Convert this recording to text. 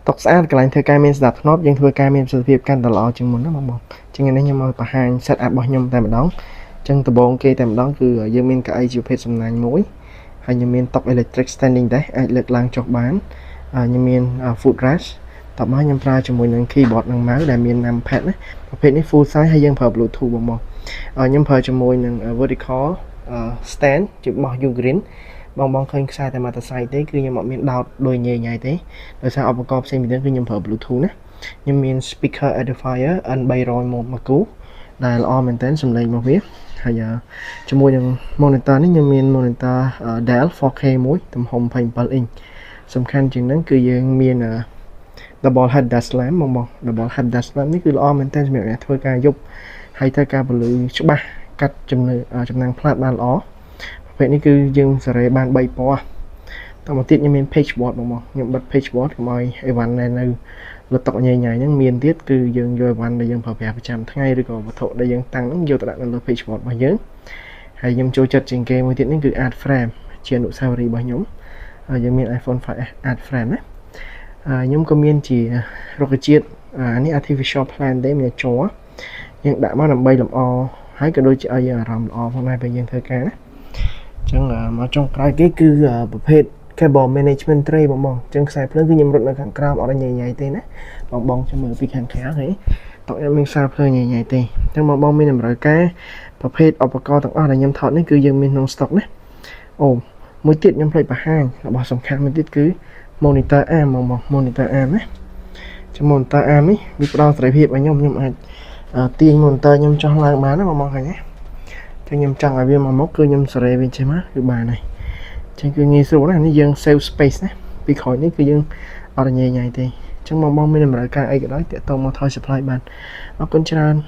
តុស្អាតកន្លែងធ្វើការមានសណ្ដាប់ធ្នាប់យើងធ្វើការមានប្រសិទ្ធភាពកាន់តែល្អជាងមុនណាបងបងអញ្ចឹងថ្ងៃនេះខ្ញុំមកបង្ហាញ set up របស់ខ្ញុំតែម្ដងអញ្ចឹងដំបូងគេតែម្ដងគឺយើងមានកៅអីជាប្រភេទសំណាញ់មួយហើយខ្ញុំមានតុ electric standing ដែរអាចលើកឡើងចុះបានហើយខ្ញុំមាន foot rest តបមកខ្ញុំប្រើជាមួយនឹង keyboard និង mouse ដែលមាន numpad ណាប្រភេទនេះ full size ហើយយើងប្រើ Bluetooth បងបងខ្ញុំប្រើជាមួយនឹង vertical stand ជារបស់ Ugreen បងបងឃើញខ្សែតែមួយតសៃទេគឺខ្ញុំអត់មានដោតដូចញ៉ៃញ៉ៃទេដោយសារឧបករណ៍ផ្សេងពីនេះគឺខ្ញុំប្រើ Bluetooth ណាខ្ញុំមាន speaker Edifier N300 មកមួយគូដែលល្អមែនទែនសំឡេងរបស់វាហើយជាមួយនឹង monitor នេះខ្ញុំមាន monitor Dell 4K មួយទំហំ27 inch សំខាន់ជាងហ្នឹងគឺយើងមាន double head desk lamp បងបង double head desk lamp នេះគឺល្អមែនទែនសម្រាប់អ្នកធ្វើការយប់ហើយធ្វើការពន្លឺច្បាស់កាត់ជំនឿចំណាំងផ្លាតបានល្អប្រភេទនេះគឺយើងសេរីបាន3ពណ៌តមកទៀតខ្ញុំមាន page board បងបងខ្ញុំបិទ page board កុំឲ្យអីវ៉ាន់នៅនៅលើតុញ៉ៃញ៉ៃហ្នឹងមានទៀតគឺយើងយកអីវ៉ាន់ដែលយើងប្រើប្រាស់ប្រចាំថ្ងៃឬក៏វត្ថុដែលយើងតាំងហ្នឹងយកទៅដាក់នៅលើ page board របស់យើងហើយខ្ញុំចូលចិត្តជាងគេមួយទៀតនេះគឺ art frame ជាអនុស្សាវរីយ៍របស់ខ្ញុំហើយយើងមាន iPhone 5s art frame ណាខ្ញុំក៏មានជារុក្ខជាតិអានេះ artificial plant ទេមានជ័រយើងដាក់មកដើម្បីលម្អហើយក៏ដូចជាឲ្យយើងអារម្មណ៍ល្អផងដែរពេលយើងធ្វើការណាអញ្ចឹងមកចុងក្រោយគេគឺប្រភេទ cable management tray បងបងអញ្ចឹងខ្សែភ្លើងគឺខ្ញុំរត់នៅខាងក្រោមអត់ញ៉ៃញ៉ៃទេណាបងបងចាំមើលពីខាងក្រៅហីតោះខ្ញុំមានខ្សែភ្លើងញ៉ៃញ៉ៃទេអញ្ចឹងបងបងមានតម្រូវការប្រភេទឧបករណ៍ទាំងអស់ដែលខ្ញុំថតនេះគឺយើងមានក្នុង stock ណាអូមួយទៀតខ្ញុំភ្លេចបង្ហាញរបស់សំខាន់មួយទៀតគឺ monitor arm បងបង monitor arm ណាចាំ monitor arm នេះវាផ្ដល់សេរីភាពឲ្យខ្ញុំខ្ញុំអាចទាញ monitor ខ្ញុំចោះឡើងបានណាបងបងឃើញទេចឹងខ្ញុំចង់ឲ្យវាមកមុខគឺខ្ញុំសេរីវាចេះមកគឺបានហើយចឹងគឺងាយស្រួលណាស់នេះយើង save space ណាពីក្រោយនេះគឺយើងអត់ញ៉ៃញ៉ៃទេចឹងបងបងមានតម្រូវការអីក៏ដោយតាក់ទងមកថយ supply បានអរគុណច្រើន។